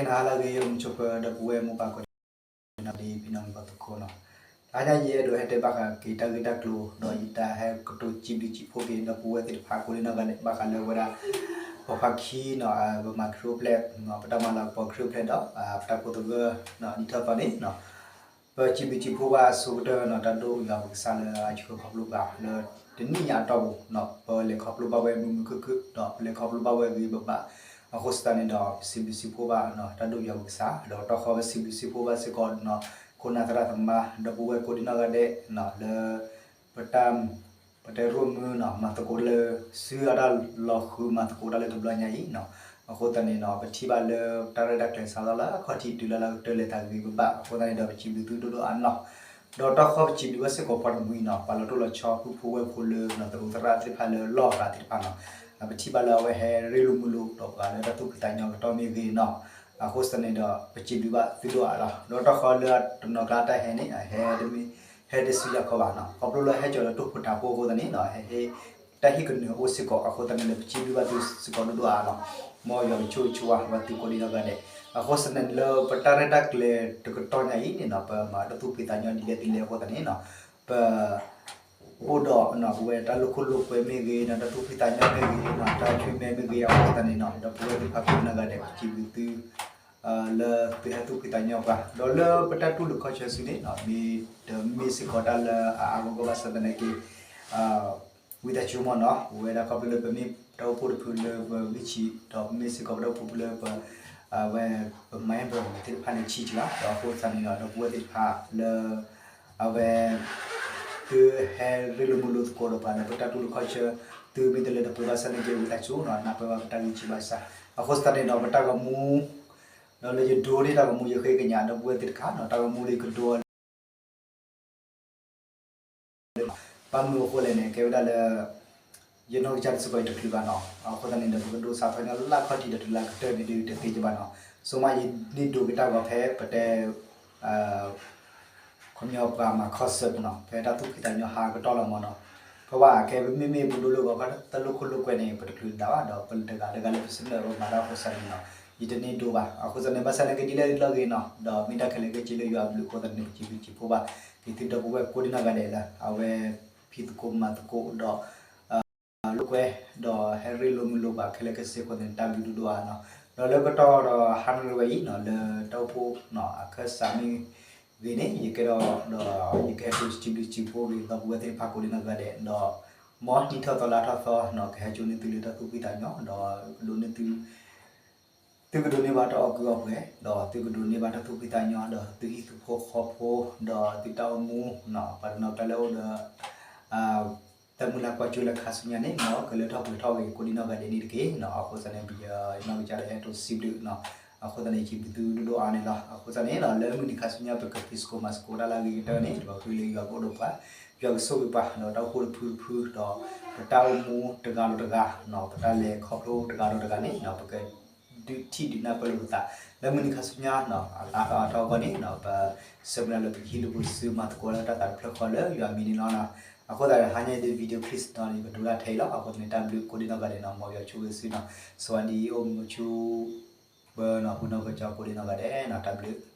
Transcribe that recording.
နဟါလၢအဂ့ၤ မုၢ်ဆိပၢၤ ဒီပုၢ်ဝဲၢ်မိၢ်ပၢ်ကိးဒံနီၢ်ဂၤဒဲး ဖံနီၢ်မုၣ်ကီၢ်သူခိၣ်နီၤ, တဟါညါယအဲၣ်ဒိးဟဲတဲဘၣ်ဃးက့ၤတၢ်ဂ့ၢ်တၢ်ကျိၤ ဒီးယတၢ်ဟဲကတိၤစံးဘျုးစံးဖှိၣ်က့ၤ ဒီပုၢ်ဝဲၢ်သ့ၣ်တဖၣ်ကိးဒံနီၢ်ဂၤဒဲး ဘၣ်ဃးလၢဝဲဒၣ် ပိာ်ခွါခံနီၤ ပမၤခရံာ်အိၣ်ဖျဲၣ် ပတၢ်မၤလၤကပီၤခရံာ်အိၣ်ဖျဲၣ်ဒီး ပတၢ်ကိးသဂၢၢ် ဒ်ထီၣ်သီန့ၣ်နီၤ ပစံးဘျုးစံးဖှိၣ်ဘၣ်အဆိကတၢၢ်နီၤ တၢ်ဒိၣ်ယွၤပကစၢ်လၢအဆှၢခီဖျိပှၤလၢတနံၣ်ညါအတီၢ်ပူၤနီၤ ပလဲၤခီဖျိဘၣ်ဝဲမုာ်မုာ်ခုၣ်ခုၣ်ဒီး ပလဲၤခီဖျိဘၣ်ဝဲဂ့ၤဂ့ၤဘၣ်ဘၣ် အဃိသတးန့ၣ်ဒီး ပစံးဘျုးစံးဖှိၣ်ဘၣ်နီၤ တၢ်ဒိၣ်ယွၤပကစၢ် ဒီးတခီပစံးဘျုးစံးဖှိၣ်ဘၣ်စ့ၢ်ကီးနီၤ ခိၣ်နၢ်သရၣ်သမါ ဒီပုၢ်ဝဲၢ်ကိးဒံနီၢ်ဂၤဒဲးနီၤ လၢ ပတၢ် ပတဲရိၣ်မုာ်နီၤ မၤသကိးလၢ စုအတၢ်လီၤဃုာ်မၤသကိးတၢ်လၢတဘျီညါအံၤနီၤ အဃိသတးန့ၣ်နီၤ ပထံၣ်ဘၣ်လၢတၢ်ရဲၣ်တၢ်ကျဲၤစးထီၣ်လၢအခီၣ်ထံးတုၤလၢလၢကတၢၢ်လဲၤသးဂ့ၤဂ့ၤဘၣ်ဘၣ် အဃိသတးန့ၣ်ဒီး ပစံးဘျုးသုဒိၣ်ဒိၣ်အါနီၤ ဒီးတၢ်ဃီပစံးဘျုးဘၣ်စ့ၢ်ကီးပှၤတမှံၤနီၤ ပှၤလီၤတိၢ်လီၤဆီ ပုၢ်ဖိဝဲၢ်ဖိလၢနီၤ သရၣ်သရၣ်သ့ၣ်တဖၣ်လၢလီၢ်ဂၤသ့ၣ်တဖၣ်နီၤ ပထံၣ်ဘၣ်လၢအဝဲဟဲရ့လိာ်မုာ်လိာ်ဒီးပှၤလၢတၢ်သူၣ်ဖှံသးညီကတီၢ်မ့ၢ်ဂ့ၤနီၤ အဃိသတးန့ၣ်ဒီး ပစံးဘျုးဘၣ်သုဒိၣ်အါလီၤ ဒီးတၢ်ဃီလၢတနီၤကျါတၢ်ဟဲန့ၣ် အဟဲတမ့ၢ် ဟဲတစုယၤခီဘၣ်နီၤ ခီဖျိလၢဟဲကၠီၤလၢတိၢ်ဖိတၢ်ဖိအဃိသတးန့ၣ်နီၤ ဟဲ တၢ်ဟ့ၣ်ကနၢၤအိၣ်စ့ၢ်ကီး အဃိသတးန့ၣ်ဒီး ပစံးဘျုးဘၣ်သုစ့ၢ်ကီးဒိၣ်ဒိၣ်အါလီၤ မ်ယွၤကဆိၣ်ဂ့ၤဆိၣ်ဝါဘၣ်သုကိးဒံနီၢ်ဂၤဒဲး အဃိသတးန့ၣ်လၢပတၢ်ရဲၣ်တၢ်ကျဲၤတကတီၢ်ညါအံၤန့ၣ်နီၤ ပမၤတၢ်သူၣ်ဖှံသးညီဒ်လဲၣ်ဒ်လဲၣ်အဃိသတးန့ၣ်နီၤ ပ အိၣ်ဒီးပဝဲတၢ်လိာ်ခိၣ်လိာ်ကွဲမ့ၢ်ဂ့ၤနီၤ တၢ်သူၣ်ဖှံသးညီမ့ၢ်ဂ့ၤနီၤ တၢ်ဆွံမဲမ့ၢ်ဂ့ၤ အဃိသတးန့ၣ်နီၤ ဒီပုၢ်ဝဲၢ်သ့ၣ်တဖၣ်ကိးဒံနီၢ်ဂၤဒဲး ပစံးဘျုးသု လၢသုဟဲသူၣ်ဖှံသးညီပှၤ ဒီးလၢပတၢ်တူၢ်လိာ်ခီၣ်ဆၢစုန့ၣ်နီၤ မ့ၢ်တမ့ၢ်စ့ၢ်ကီးတၢ်လၢအအါဂီၢ်ဂီၢ်ဘၣ်ဆၣ်သနာ်က့ ဝံသးစူၤမ့ၢ်နီၤ ပဝဲဒၣ်ခီဖျိလၢပမ့ၢ်တၢ်အိၣ်ဖှိၣ်တဖုလၢပဂံၢ်ဆံး ဒီးပမ့ၢ်စ့ၢ်ကီးပတၢ်အိၣ်ဖှိၣ်ဖုလၢပ အဝဲ ပမၤဘၢသ့ၣ်တဖၣ်န့ၣ်ဆံးကလါ ဒီးအဃိသတးန့ၣ်ဒီး ဒီပုၢ်ဝဲၢ်သ့ၣ်တဖၣ်လၢ အဝဲ သုဟဲရ့လိာ်မုာ်လိာ်သကိးဒီးပှၤလၢပတၢ်တူၢ်လိာ်ခီၣ်ဆၢ သုမ့ၢ်တလၢတပှဲၤဘၣ်ဆၣ်သနာ်က့ ဝံသးစူၤနီၤ နၢ်ပၢၢ်ဘၣ်ပတၢ်ဂံၢ်ဆံးဘၣ်ဆၣ် အဃိသတးန့ၣ်ဒီး ပတၢ်ဂီၤမူ ဒီးလၢယဒိန့ၢ်တၢ်ဂီၤမူယဃ့ကညးဒီပုၢ်ဝဲၢ်သ့ၣ်တခါနီၤ တၢ်ဂီၤမူလၢယကဒိ ဘၣ်မနုၤအဃိလဲၣ်န့ၣ် ကဲဝဲဒၣ်လၢ ယနီၢ်ကစၢ်တစ့ၢ်ကီးယတချုးဘၣ်နီၤ အဃိသတးန့ၣ်ဒီး ပကဒိစးထီၣ်ညီလၢခီၣ်ထံးဒီးတုၤလၢကတၢၢ်န့ၣ်ဒုးတသ့ကဘၣ်နီၤ ဆိမိၣ်ယန့ၢ်ဒိးက့ၤတၢ်ဂီၤဖဲပတဲ ခီပညီပှၤမၤခီၣ်ဆၢပူၤနီၤ ဖဲတၢ်သူၣ်ဖှံသးညီဟးကတီၢ်လီၤမ့ၢ်နီၤ ဖဲဝဲကဲပမ့မ့ၢ်ပဒိလၢဂီၤခီတၢ်လိာ်ခိၣ်လိာ်ကွဲန့ၣ် ပတချုးဒၣ်ဘၣ်ဒီး ပတဂၤတဂၤလၢပစနၢၣ်ပမၤတၢ်အဃိသတးန့ၣ်နီၤ ယတန့ၢ်ဒိးဘၣ် အဃိသတးန့ၣ် ဘၣ်ဆၣ်သနာ်က့ဒ်လဲၣ်ဒ်လဲၣ်ဂ့ၤနီၤ ဒီးမ့ၢ်တၢ်ခဲလၢာ်ခဲဆ့လၢယွၤအဘျုးအဃိသတးန့ၣ် ပစံးဘျုးစံးဖှိၣ်ဘၣ် က့ၤသုဒီပုၢ်ဝဲၢ်ကိးဒံနီၢ်ဂၤဒဲးလၢ အဝဲ ဖံးသကိးမၤသကိးဒီး လိာ်ကွဲ ဒီးဟဲရ့လိာ်မုာ်လိာ်ပှၤခဲလၢာ်ခဲဆ့အဃိသတးန့ၣ် တၢ်ဘျုးဒိၣ်ဒိၣ်အါနီၤ ဒီးလၢကတီၢ်ဒီးဟါနၣ်ရံၣ်ဝဲအံၤနီၤ လၢတၢ်အိၣ်ဖှိၣ်အခၢၣ်စးမ့ၢ်ဂ့ၤန့ၣ် ယကဲဒီး ဒီးယကဟဲက့ၤစံးဘျုးစံးဖှိၣ်က့ၤ ဒီပုၢ်ဝဲၢ်သ့ၣ်တဖၣ်ကိးဒံနီၢ်ဂၤဒဲး ဒီး မ်နံၣ်ထီၣ်သီလါထီၣ်သီနီၤ ကဟဲကၠိန့ၢ်သုလၢတၢ်သူၣ်ဖှံသးညီ ဒီးကဒိးန့ၢ်သု သုကဒိးန့ၢ်ဘၣ်တၢ်အီၣ်ကုၢ်အီပှဲၤ ဒီးသုကဒိးန့ၢ်ဘၣ်တၢ်သူၣ်ဖှံသးညီ ဒီးသုဟံၣ်သုဃီဖိ ဒီးသုတၢ်အိၣ်မူနီၤ ပှၤတနီၤကျါလၢအိၣ်ဒီး တၢ်မုၢ်လၢ်ကွၢ်စိလၢခါဆူညါန့ၣ် မ်ကလၢထီၣ်ပှဲၤထီၣ်ဂ့ၤ ကိးဒံနီၢ်ဂၤဒဲးန့ၣ်တက့ၢ်နီၤ အဃိသတးန့ၣ် ပယနီၢ်ကစၢ်ဒီးဟဲတိၢ်စံးဘျုးနီၤ အဃိသတးန့ၣ် စံးဘျုးသုဒိၣ်ဒိၣ်အါန့ၣ်လီၤ အဃိသတးန့ၣ်ဒီး လၢမုၢ်နံၤခါဆူညါ ပကဖံးသကိးမၤသကိးတၢ်လၢအဂ့ၤကတၢၢ်န့ၣ် ဒီးပဃ့လၢယွၤကအိၣ်ဒီးပှၤ ယွၤကဆိၣ်ဂ့ၤပှၤ ဒီးတၢ်အိၣ်ဖှိၣ်တဖုတဖု ဒီး ပတၢ်အိၣ်မူတဂၤဒီးတဂၤနီၤ ပတၢ်လဲၤခီဖျိတဂၤဒီးတဂၤန့ၣ်နီၤ ပက ဒုးထံၣ်ဒုးနၢ်ပၢၢ်လိာ်ပသး လၢမုၢ်နံၤခါဆူညါနီၤ အသးအထီအဂီၢ်န့ၣ်နီၤ ပဆၢမုၢ်လၢ်လၢပကဟံးလိာ်ပကစုမၤသကိးလၢတၢ်သးတဖျၢၣ်ဃီလၢယွၤအမံၤန့ၣ်လီၤနီၤ အဃိသတးဒီး ဟါညါအံၤဒ် video clip နီၤ ယကတိၤတၢ်ထဲအံၤလီၤ အဃိသတးန့ၣ် တၢ်ဘျုးကိးဒံနီၢ်ဂၤဒဲးနီၤ မ်ယွၤဆိၣ်ဂ့ၤသုနီၤ စဝၤဒံ အိၣ်မုာ်ဆိ ပၢၤနီၤ ပနီၢ်ကစၢ်ကိးဒံနီၢ်ဂၤဒဲးနီၤ တၢ်ဘျုး